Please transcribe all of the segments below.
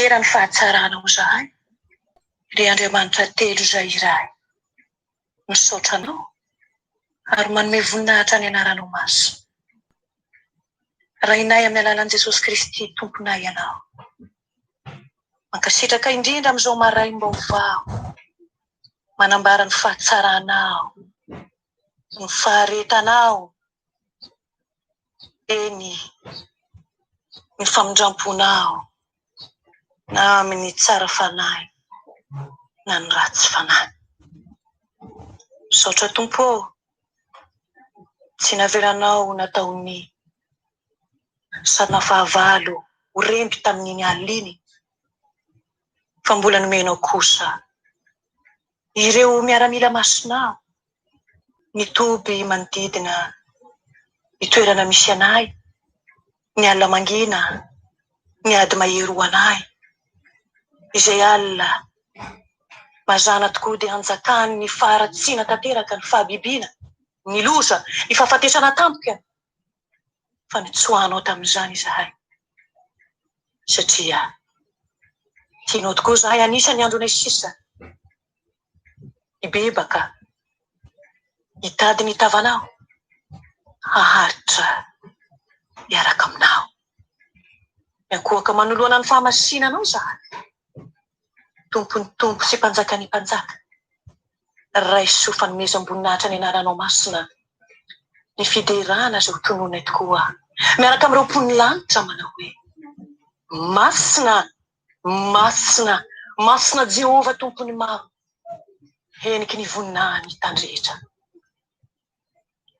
Midera ny fahatsaranao izahay, ry Andriamanitra telo izay iray. Misaotra Anao ary manome voninahitra ny anaranao masina. Rainay amin'ny alalan'i Jesosy Kristy Tomponay Ianao. Mankasitraka indrindra amin'izao maraim-baovao manambara ny fahatsaranao, ny faharetanao, eny, ny famindram-ponao na amin'ny tsara fanahy na ny ratsy fanahy. Misaotra Tompo ô, tsy navelanao nataon'ny sarina fahavalo ho remby tamin'iny alina iny, fa mbola nomenao kosa ireo miaramila masinao ny toby manodidina ny toerana misy anay, ny alina mangina, ny ady mahery ho anay, izay alina mazàna tokoa dia anjakan'ny faharatsiana tanteraka, ny fahabibiana, ny loza, ny fahafatesana tampoka, fa nitsoahanao tamin'izany izahay, satria tianao tokoa izahay, anisan'ny andronay sisa hibebaka, hitady ny tavanao, haharitra hiaraka aminao. Miankohoka manoloana ny fahamasinanao izahay, Tompon'ny tompo sy Mpanjakan'ny mpanjaka. Raiso fanomezam-boninahitra ny anaranao masina, ny fiderana izay ho tononay tokoa, miaraka amin'ireo mponin'ny lanitra manao hoe, Masina, masina, masina Jehovah Tompon'ny maro, heniky ny voninahiny tany rehetra.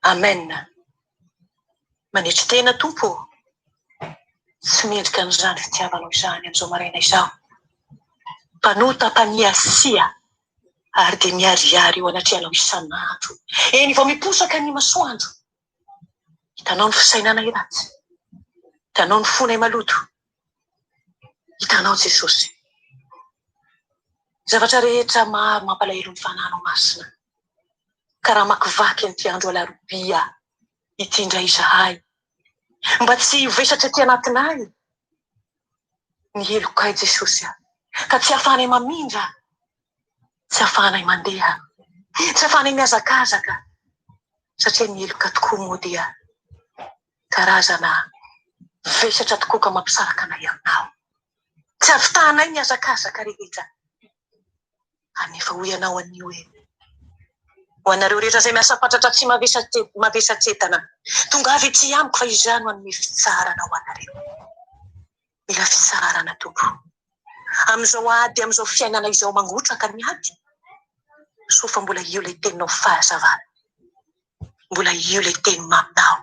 Amen. Manetry tena Tompo ô, tsy mendrika an'izany fitiavanao izany amin'izao maraina izao. Mpanota mpaniasia ary dia miharihary eo anatrehanao isan'andro. Eny vao miposaka ny masoandro. Hitanao ny fisainanay ratsy. Hitanao ny fonay maloto. Hitanao Jesosy. Zavatra rehetra maro mampalahelo ny fananao masina. Ka raha hamakivaky an'ity andro alarobia ity indray izahay, mba tsy hivesatra aty anatinay ny helokay Jesosy a, ka tsy ahafahanay mamindra, tsy ahafahanay mandeha, tsy ahafahanay mihazakazaka, satria ny heloka tokoa moa dia karazana vesatra tokoa ka mampisaraka anay aminao. Tsy ahavitahanay ny hazakazaka rehetra. Anefa hoy ianao anio hoe, Ho anareo rehetra izay miasa fatratra tsy mavesatsetana, tongava ety amiko fa izaho no hanome fitsaharana ho anareo. Mila fitsaharana Tompo. Amin'izao ady, amin'izao fiainana izao mangotraka ny ady, soa fa mbola io ilay teninao fahazavana, mbola io ilay teny maminao,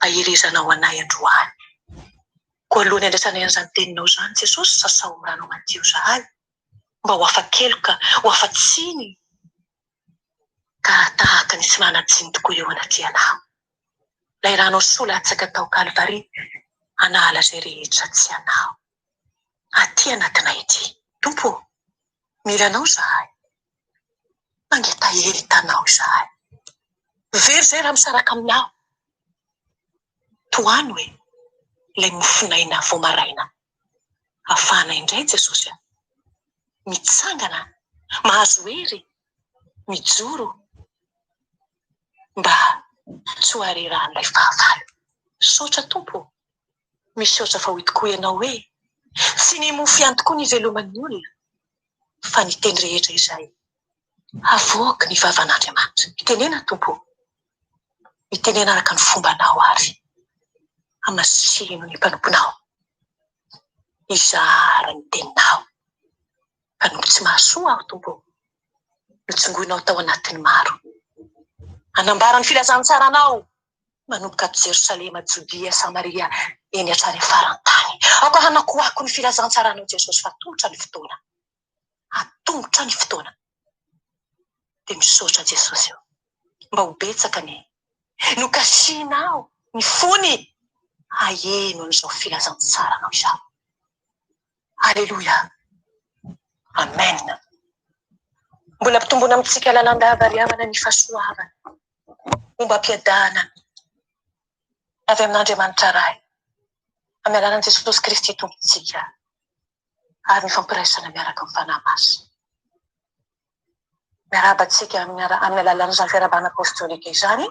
aherezanao anay androany. Koa alohan'ny handraisanay an'izany teninao izany Jesosy, sasao amin'ny ranao madio izahay. mba ho afa-keloka, ho afa-tsiny, ka tahaka ny tsy manan-tsiny tokoa eo anatrehanao. Ilay ranao soa latsaka tao Kalvary hanala izay rehetra tsy anao. Aty anatinay aty. Tompo ô, mila Anao izahay. Mangetaheta Anao izahay. Very izay raha misaraka Aminao. Tohano e, ilay mofon'aina vao maraina. Afahana indray Jesosy a! Mitsangana, mahazo hery, mijoro mba tsy ho arerahan'ilay fahavalo. Misaotra Tompo ô! Misaotra fa hoy tokoa Ianao hoe, Tsy ny mofo ihany tokoa no iveloman'ny olona, fa ny teny rehetra izay avoaky ny vavan'Andriamanitra. Mitenena Tompo ô! Mitenena araka ny fombanao ary hamasino ny mpanomponao. Hizara ny teninao. Mpanompo tsy mahasoa aho, Tompo ô, notsongoinao tao anatin'ny maro. Hanambara ny filazantsaranao manomboka ato Jerosalema, Jodia, Samaria, eny hatrany faran-tany. Aoka hanakoako ny filazantsaranao, Jesosy, fa atomotra ny fotoana. Atomotra ny fotoana. Dia misaotra Jesosy ô. Mba ho betsaka anie. Nokasihinao ny fony haheno an'izao filazantsaranao izao. Aleloia. Amen. Mbola ampitombona amintsika lalandava ry havana ny fahasoavana ombam-piadana avy amin'Andriamanitra Ray amin'ny alalan'i Jesosy Kristy Tompontsika. Ary ny fampiraisana miaraka amin'ny Fanahy Masina. Miarahaba antsika amin'ny amin'ny alalan'izany fiarahabana apostolika izany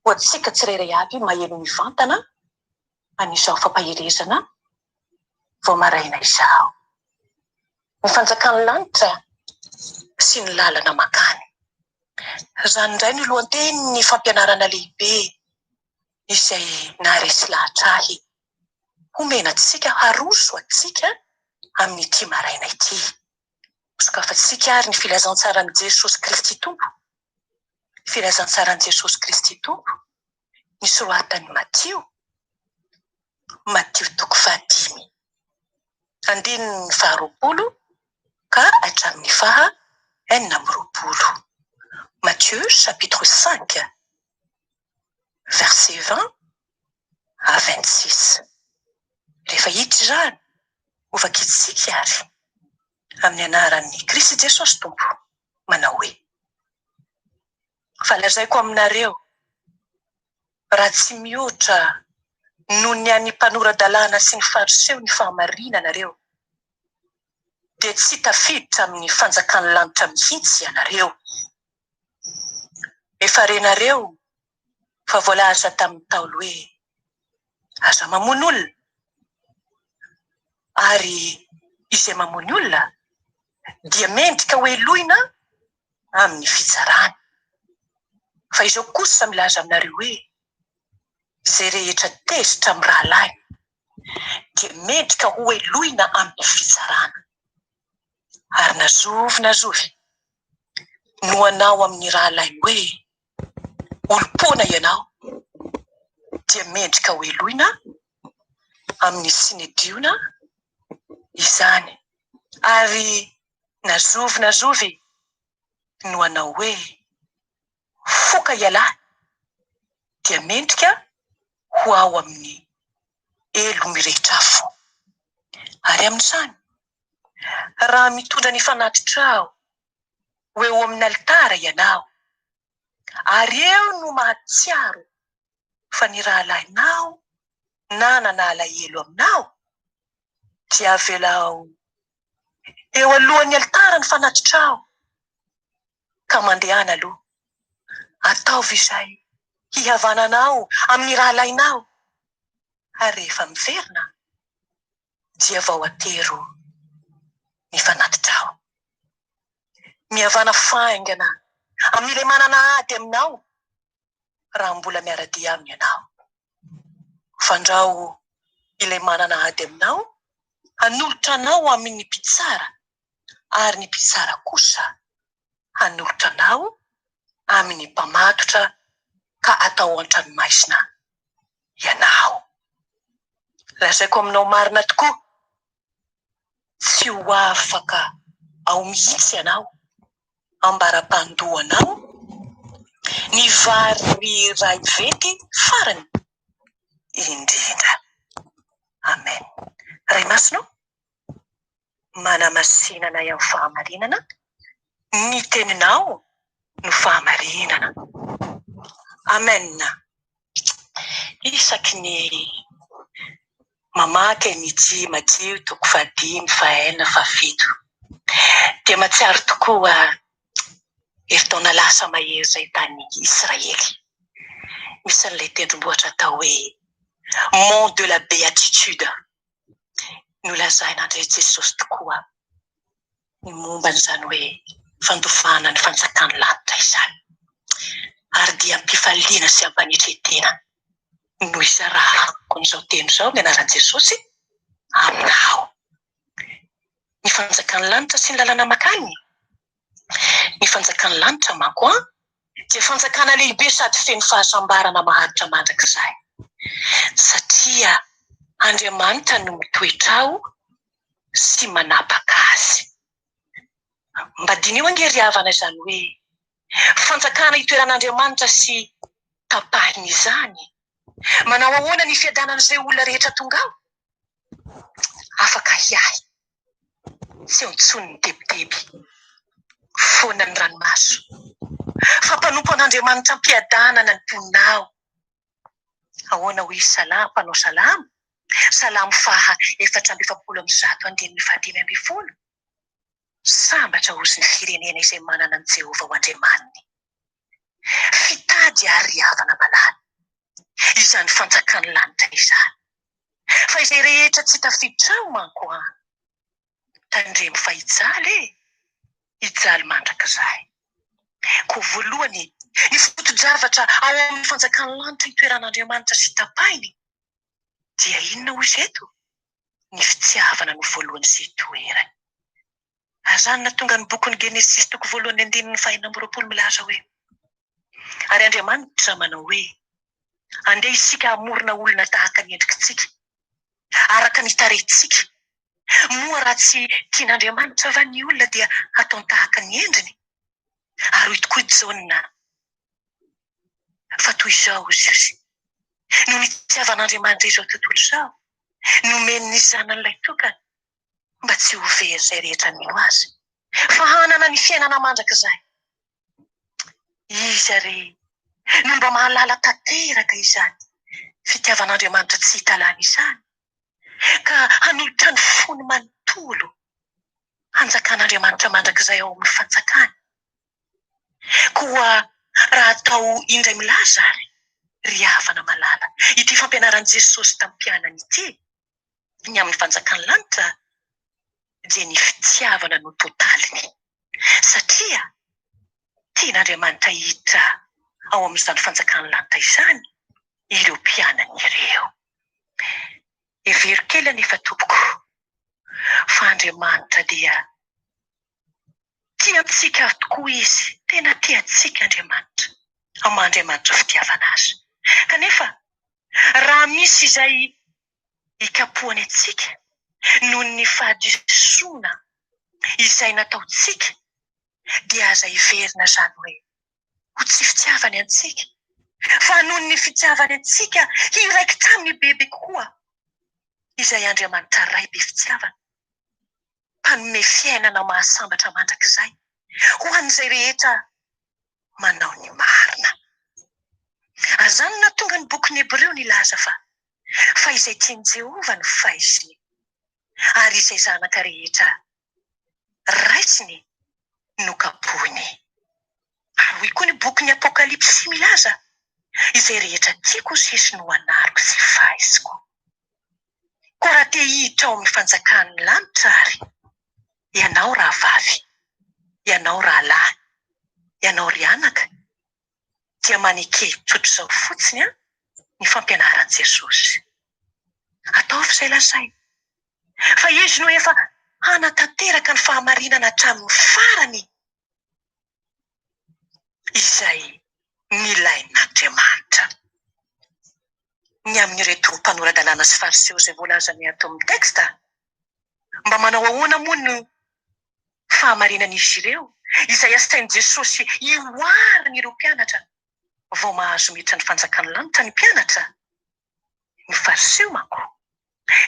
ho antsika tsirairay avy maheno mivantana an'izao fampaherezana vao maraina izao. Ny fanjakan'ny lanitra sy ny lalana mankany. Izany indray no lohatenin'ny fampianarana lehibe izay naharesy lahatra ahy homena antsika, haroso antsika amin'ity maraina ity. Sokafantsika ary ny filazantsaran'i Jesosy Kristy Tompo, filazantsaran'i Jesosy Kristy Tompo, nosoratan'i Matio, Matio toko fahadimy, andininy faharoapolo ka hatramin'ny faha 26. Matthieu chapitre 5, verset 20 à 26. Rehefa hita izany, hovakintsika ary amin'ny anaran'i Kristy Jesosy Tompo manao hoe, Fa lazaiko aminareo, raha tsy mihoatra noho ny an'ny mpanora-dalàna sy ny Fariseo ny fahamarinanareo, dia tsy tafiditra amin'ny fanjakan'ny lanitra mihitsy ianareo. Efa renareo fa voalaza tamin'ny Ntaolo hoe, Aza mamono olona, ary izay mamono olona dia mendrika hohelohina amin'ny fitsarana. Fa izao kosa milaza aminareo hoe, Izay rehetra tezitra amin'ny rahalahiny dia mendrika hohelohina amin'ny fitsarana. Ary na zovy na zovy no hanao amin'ny rahalahiny hoe, Olom-poana ianao, dia mendrika hohelohina amin'ny Synedriona izany. Ary na zovy na zovy no hanao hoe, Foka ialahy, dia mendrika ho ao amin'ny helo mirehitra afo. Ary amin'izany, raha mitondra ny fanatitrao ho eo amin'ny alitara ianao, ary eo no mahatsiaro fa ny rahalahinao nanana alahelo aminao, dia avelao eo alohan'ny alitara ny fanatitrao, ka mandehana aloha. Ataovy izay hihavananao amin'ny rahalahinao, ary rehefa miverina dia vao atero ny fanatitrao. Mihavana faingana amin'ilay manana ady aminao raha mbola miara-dia aminy ianao. Fandrao ilay manana ady aminao hanolotra anao amin'ny mpitsara ary ny mpitsara kosa hanolotra anao amin'ny mpamatotra ka atao an-tranomaizina ianao. Lazaiko aminao marina tokoa, tsy ho afaka ao mihitsy ianao ambara-pandohanao ny vary iray venty farany indrindra. Amen. Ray Masina ô, manamasina anay amin'ny fahamarinana, ny teninao no fahamarinana. Amen. Isaky ny mamaky an'ity Matio toko fahadimy, fahenina, fahafito dia mahatsiaro tokoa herintaona lasa mahery izay tany Israely. Misy an'ilay tendrombohitra atao hoe Mont de la Béatitude. Nolazain'Andriamanitra Jesosy tokoa ny momba an'izany hoe fandovana ny fanjakan'ny lanitra izany. Ary dia am-pifaliana sy am-panetren-tena no izarahako an'izao teny izao amin'ny anaran'i Jesosy aminao. Ny fanjakan'ny lanitra sy ny lalana mankany. Ny fanjakan'ny lanitra manko an, dia fanjakana lehibe sady feno fahasambarana maharitra mandrakizay, satria Andriamanitra no mitoetra ao sy manapaka azy. Mba diniho ange ry havana izany hoe fanjakana itoeran'Andriamanitra sy tapahiny izany. Manao ahoana ny fiadanan'izay olona rehetra tonga ao? Afaka ahiahy, tsy eo intsony ny tebiteby, foana ny ranomaso, fa mpanompo an'Andriamanitra am-piadanana ny mponina ao. Ahoana hoy Salah, mpanao salamo? Salamo faha 144 andininy faha 15, Sambatra hozy ny firenena izay manana an'i Jehovah ho Andriamaniny. Fitady ary ry havana malala, izany fanjakan'ny lanitra izany. Fa izay rehetra tsy tafiditra ao manko an! Tandremo fa hijaly e! Hijaly mandrakizay. Koa voalohany, ny foto-javatra ao amin'ny fanjakan'ny lanitra itoeran'Andriamanitra sy tapahiny dia inona hoy izy eto? Ny fitiavana no voalohany sy itoerany. Ary izany nahatonga ny bokin'ny Genesisy toko voalohany andininy faha-26 milaza hoe, Ary Andriamanitra manao hoe, Andeha isika hamorona olona tahaka ny endrikitsika, araka ny tarehintsika. Moa raha tsy tian'Andriamanitra va ny olona dia hataony tahaka ny endriny? Ary hoy tokoa i Jaona, Fa toy izao hozy izy, no nitiavan'Andriamanitra izao tontolo izao, nomeny ny Zanany lahitokana, mba tsy ho very izay rehetra mino Azy, fa hanana ny fiainana mandrakizay. Iza re no mba mahalala tanteraka izany fitiavan'Andriamanitra tsy hita lany izany, ka hanolotra ny fony manontolo hanjakan'Andriamanitra mandrakizay ao amin'ny fanjakany? Koa raha atao indray milaza ary, ry havana malala, ity fampianaran'i Jesosy tamin'ny mpianany ity, ny amin'ny fanjakan'ny lanitra, dia ny fitiavana no totaliny, satria tian'Andriamanitra hiditra ao amin'izany fanjakan'ny lanitra izany ireo mpianany ireo. Hevero kely anefa tompoko fa Andriamanitra dia tia antsika tokoa Izy, tena tia antsika Andriamanitra, amin'ny maha Andriamanitra fitiavana Azy. Kanefa raha misy izay hikapohany antsika noho ny fahadisoana izay nataontsika dia aza heverina izany hoe ho tsy fitiavany antsika fa noho ny fitiavany antsika hiraikitra aminy bebe kokoa izay Andriamanitra Ray be fitiavana mpanome fiainana mahasambatra mandrakizay ho an'izay rehetra manao ny marina. Ary izany no nahatonga ny bokin'ny Hebreo nilaza fa, Fa izay tian'i Jehovah no faiziny, ary izay zanaka rehetra raisiny no kapohiny. Ary hoy koa ny bokin'ny Apokalypsy milaza, Izay rehetra tiako sisa no anariko sy faiziko. Koa raha te hiditra ao amin'ny fanjakan'ny lanitra àry ianao rahavavy, ianao rahalahy, ianao ry anaka, dia maneke tsotr'izao fotsiny ny fampianaran'i Jesosy. Ataovy izay lazainy, fa Izy no efa hanatanteraka ny fahamarinana hatramin'ny farany izay nilain'Andriamanitra. Ny amin'ireto mpanora-dalàna sy fariseo izay voalazan'ny ato amin'ny texte, mba manao ahoana moa no fahamarinan'izy ireo izay asain'i Jesosy hihoariny ireo mpianatra vao mahazo miditra ny fanjakan'ny lanitra ny mpianatra? Ny fariseo manko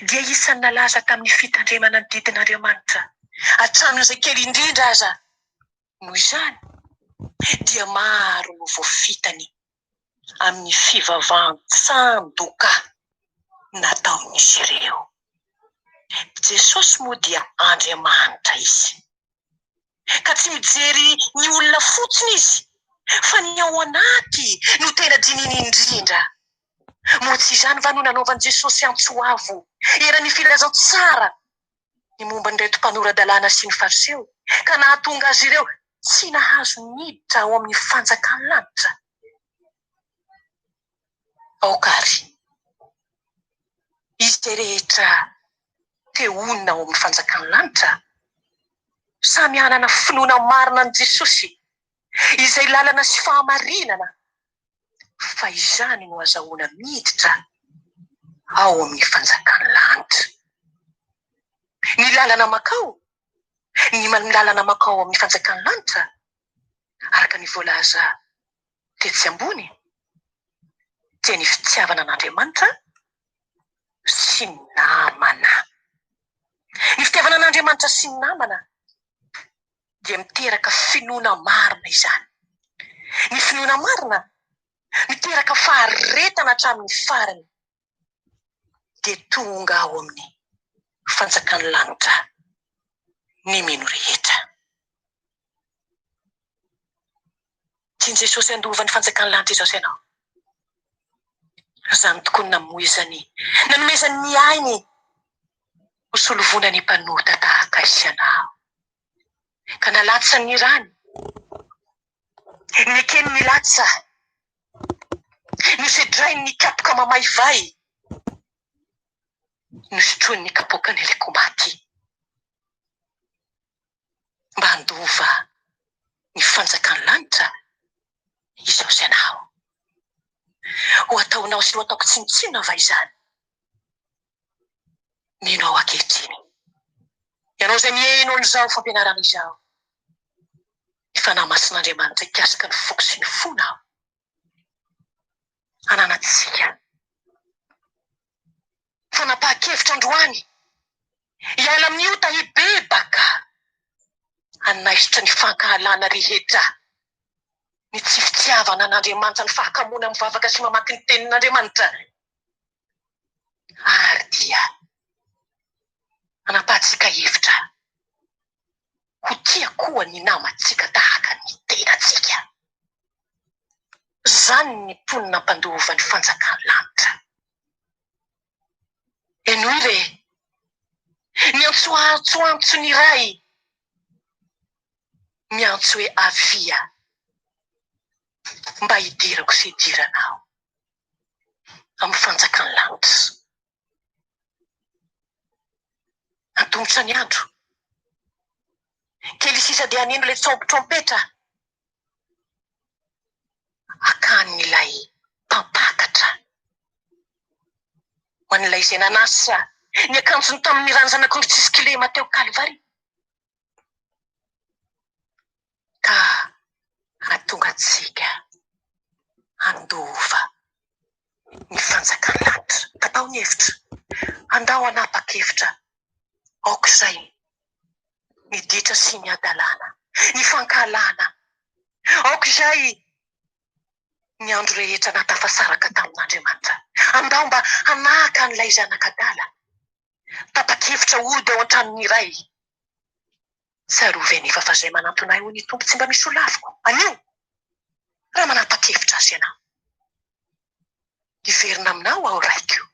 dia isan'ny nalaza tamin'ny fitandremana ny didin'Andriamanitra hatramin'izay kely indrindra aza. Noho izany, dia maro no voafitany amin'ny fivavahan-tsandoka nataon'izy ireo. Jesosy moa dia Andriamanitra Izy, ka tsy mijery ny olona fotsiny Izy, fa ny ao anaty no tena dinihiny indrindra. Moa tsy izany va no nanaovan'i Jesosy antso avo eran'ny filazantsara ny momba an'ireto mpanora-dalàna sy ny Fariseo, ka nahatonga azy ireo tsy nahazo niditra ao amin'ny fanjakan'ny lanitra? Aoka àry izay rehetra te honina ao amin'ny fanjakan'ny lanitra samy hanana finoana marina an'i Jesosy, izay lalana sy fahamarinana, fa izany no azahoana miditra ao amin'ny fanjakan'ny lanitra. Ny lalana mankao, ny lalana mankao amin'ny fanjakan'ny lanitra, araka ny voalaza tetsy ambony, dia ny fitiavana an'Andriamanitra sy ny namana. Ny fitiavana an'Andriamanitra sy ny namana dia miteraka finoana marina izany. Ny finoana marina miteraka faharetana hatramin'ny farany. Dia tonga ao amin'ny fanjakan'ny lanitra ny mino rehetra. Tian'i Jesosy handova ny fanjakan'ny lanitra izao sy ianao. Izany tokoa no namoizany, nanomezany ny ainy ho solovoina ny mpanota tahaka ahy sy ianao. Ka nalatsany ny rany, nekeny ny latsa, nosedrainy ny kapoka mamaivay, nosotroiny ny kapoakan'ny lekomaty. Mba handova ny fanjakan'ny lanitra izao sy ianao. Ho ataonao sy ho ataoko tsinontsinona va izany? Mino aho ankehitriny. Ianao izay miheno an'izao fampianarana izao, ny Fanahy Masin'Andriamanitra hikasika ny foko sy ny fonao. Ananantsika fanapahan-kevitra androany hiala amin'ny ota, hibebaka, hanaisotra ny fankahalana rehetra, ny tsy fitiavana an'Andriamanitra, ny fahakamoana mivavaka sy mamaky ny tenin'Andriamanitra, ary dia hanapahantsika hevitra ho tia koa ny namantsika tahaka ny tenantsika. Izany ny mponina mpandova ny fanjakan'ny lanitra. Henoy re ny antsoantsoantson'ny Ray miantso hoe avia mba hidirako sy hidiranao amin'ny fanjakan'ny lanitra. Antomotra ny andro. Kely sisa dia haneno ilay trompetra hakan'ilay mpampakatra ho an'ilay izay nanasa ny akanjony tamin'ny ran'ny zanak'ondry tsisy kilema teo Kalvary. Ka hahatonga antsika handova ny fanjakan'ny lanitra. Tapaho ny hevitra. Andao hanapa-kevitra aok'izay ny ditra sy ny hadalana, ny fankahalana. Aok'izay ny andro rehetra nahatafasaraka tamin'Andriamanitra. Andao mba hanahaka an'ilay zanak'adala tapa-kevitra hody ao an-tranon'ny Ray. Tsarovy anefa fa izay manantona ahy, hoy ny Tompo, tsy mba misy ho laviko. Anio, raha manapa-kevitra azy ianao, hiverina aminao aho, Raiko.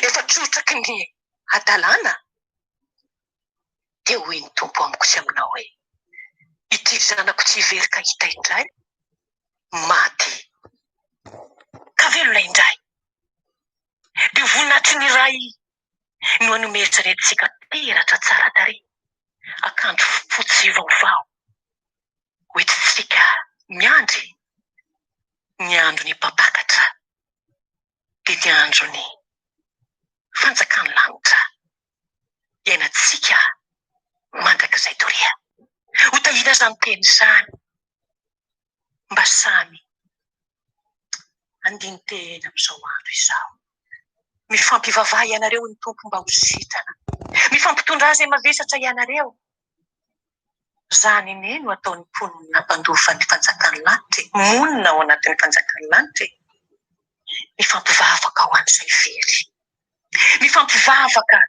Efa trotraky ny hadalana, dia hoy ny Tompo amiko sy aminao hoe, Ity zanako tsy very ka hita indray, maty ka velona indray. Dia voninahitry ny Ray no hanomezany antsika peratra tsara tarehy, akanjo fotsy vaovao, hoentintsika miandry ny andron'ny mpampakatra, dia ny andron'ny fanjakan'ny lanitra iainantsika mandrakizay doria. Ho tahiana izany teny izany mba samy handini-tena amin'izao andro izao. Mifampivavaha ianareo hoy ny Tompo mba ho sitrana. Mifampitondrà izay mavesatra ianareo. Izany anie no ataon'ny mponina mpandova ny fanjakan'ny lanitra e, monina ao anatin'ny fanjakan'ny lanitra e. Mifampivavaka ho an'izay very. Mifampivavaka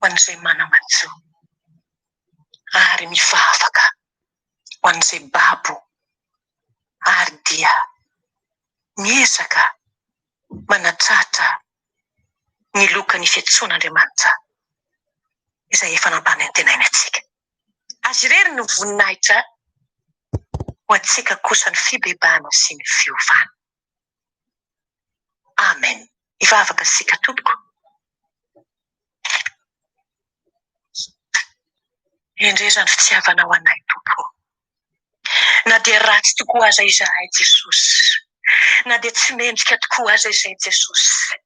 ho an'izay mana-manjo. Ary mivavaka ho an'izay babo ary dia miezaka manatratra ny lokan'ny fiantsoan'Andriamanitra izay efa nampanantenainy antsika. Azy irery no voninahitra, ho antsika kosa ny fibebahana sy ny fiovana. Amen. Hivavaka isika tompoko. Endrey izany fitiavanao anay Tompo ô. Na dia ratsy tokoa aza izahay Jesosy, na dia tsy mendrika tokoa aza izay Jesosy.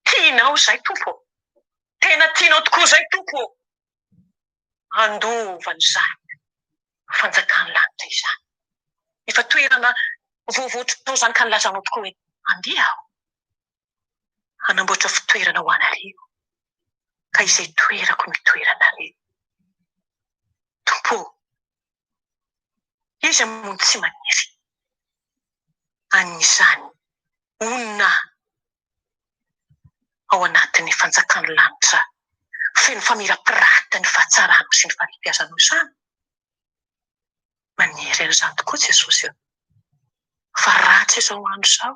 Tianao izay Tompo ô. Tena tianao tokoa izay Tompo ô. Handova an'izany fanjakan'ny lanitra izany. Efa toerana voavoatrao izany ka nilazanao tokoa hoe andeha aho hanamboatra fitoerana ho anareo ka izay toerako no hitoeranareo. Tompo ô, iza moa no tsy maniry an'izany honina? Ao anatin'ny fanjakan'ny lanitra feno famirapiratan'ny fahatsaranao sy ny fahalehibiazanao izany. Maniry an'izany tokoa Jesosy ô. Fa ratsy izao andro izao.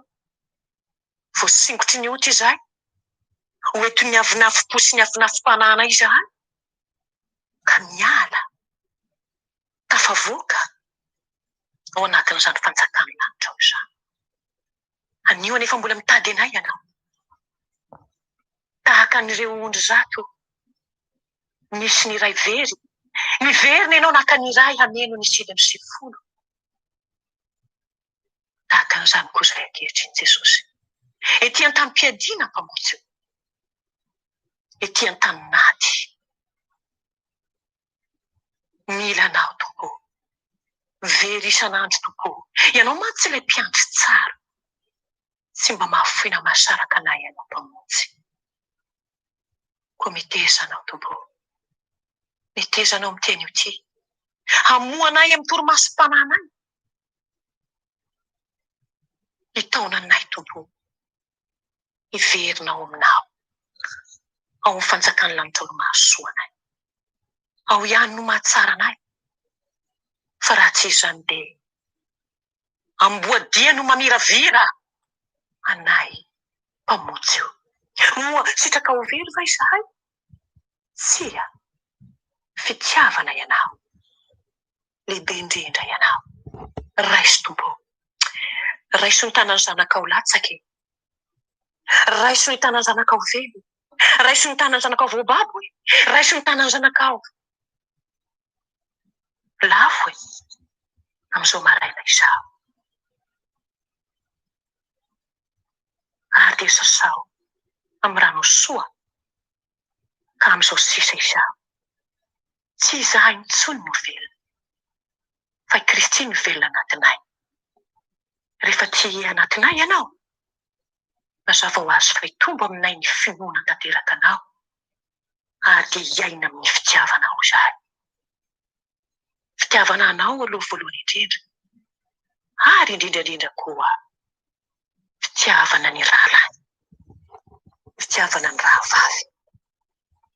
Voasingotry ny ota izahay. Ho entin'ny avonavom-po sy ny avonavom-panahana izahay. Ka miala, tafavoaka ao anatin'izany fanjakan'ny lanitra ao izany. Anio anefa mbola mitady anay ianao. Tahaka an'ireo ondry zato nisy ny iray very. Niverina ianao naka ny iray hameno ny 99. Tahaka an'izany koa izahay ankehitriny Jesosy. Ety an-tanim-piadiana Mpamonjy. Ety an-tanin'ady. Mila Anao Tompo ô. Very isan'andro Tompo ô. Ianao mantsy ilay mpiandry tsara. Tsy mba mahafoy na mahasaraka anay Ianao Mpamonjy. Koa meteza Anao Tompo ô. Meteza Anao amin'ity anio ity. Hamoha anay amin'ny torimasom-panahinay. Hitaona anay Tompo ô. Hiverina ao Aminao. Ao amin'ny fanjakan'ny lanitra no mahasoa anay. Ao ihany no mahatsara anay. Fa raha tsy izany dia amboadia no mamiravira anay Mpamonjy o. Moa sitraka ho very va izahay? Tsia. Fitiavana Ianao. Lehibe indrindra Ianao. Raiso Tompo o. Raiso ny tanan'ny zanakao latsaka e. Raiso ny tanan'ny zanakao velona. Raiso ny tanan'ny zanakao voababo e. Raiso ny tanan'ny zanakao lafo e. Amin'izao maraina izao. Ary dia sasao amin'ny rano soa ka amin'izao sisa izao. Tsy izahay intsony no velona, fa i Kristy no velona anatinay. Rehefa tia anatinay Ianao, mazava ho azy fa hitombo aminay ny finoana tanteraka Anao, ary dia hiaina amin'ny fitiavanao izahay. Fitiavana Anao aloha voalohany indrindra, ary indrindra indrindra koa fitiavana ny rahalahy, fitiavana ny rahavavy.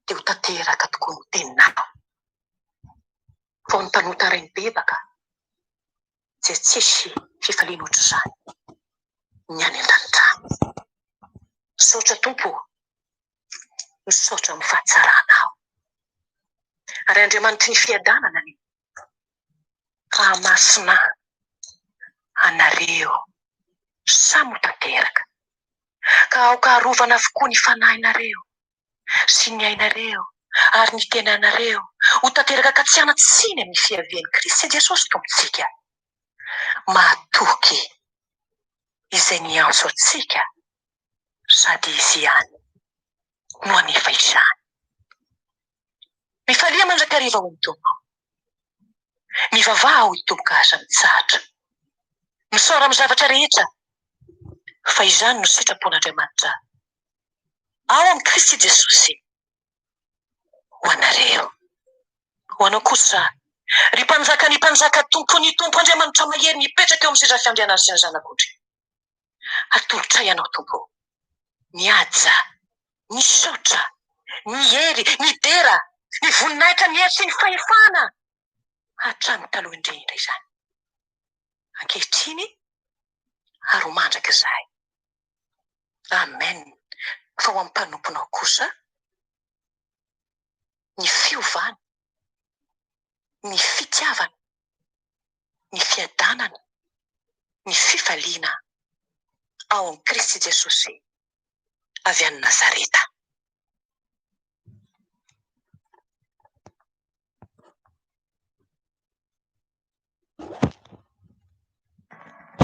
Dia ho tanteraka tokoa ny teninao. Vao ny mpanota iray mibebaka dia tsisy fifaliana ohatr'izany ny any an-danitra any. Misaotra Tompo ô, misaotra amin'ny fahatsaranao. Ary Andriamanitry ny fiadanana anie hahamasina anareo samy ho tanteraka, ka aoka harovana avokoa ny fanahinareo sy ny ainareo ary ny tenanareo ho tanteraka ka tsy hanan-tsiny amin'ny fiavian'i Kristy Jesosy Tompontsika. Mahatoky izay niantso antsika sady Izy ihany no hanefa izany. Mifalia mandrakariva ao amin'ny Tompo. Mivavaha hoy Tompo ka aza mitsahatra. Misaora amin'ny zavatra rehetra fa izany no sitrapon'Andriamanitra ao amin'i Kristy Jesosy ho anareo. Ho anao kosa, ry Mpanjakan'ny mpanjaka, Tompon'ny tompo, Andriamanitra mahery mipetraka eo amin'ny seza fiandrianany sy ny Zanak'ondry. Atolotray Anao, Tompo ô, ny haja, ny saotra, ny hery, ny dera, ny voninahitra, ny hery sy ny fahefana hatramin'ny taloha indrindra izany, ankehitriny ary ho mandrakizay. Amen. Fa ho amin'ny mpanomponao kosa ny fiovana, ny fitiavana, ny fiadanana, ny fifaliana ao amin'i Kristy Jesosy avy any Nazareta.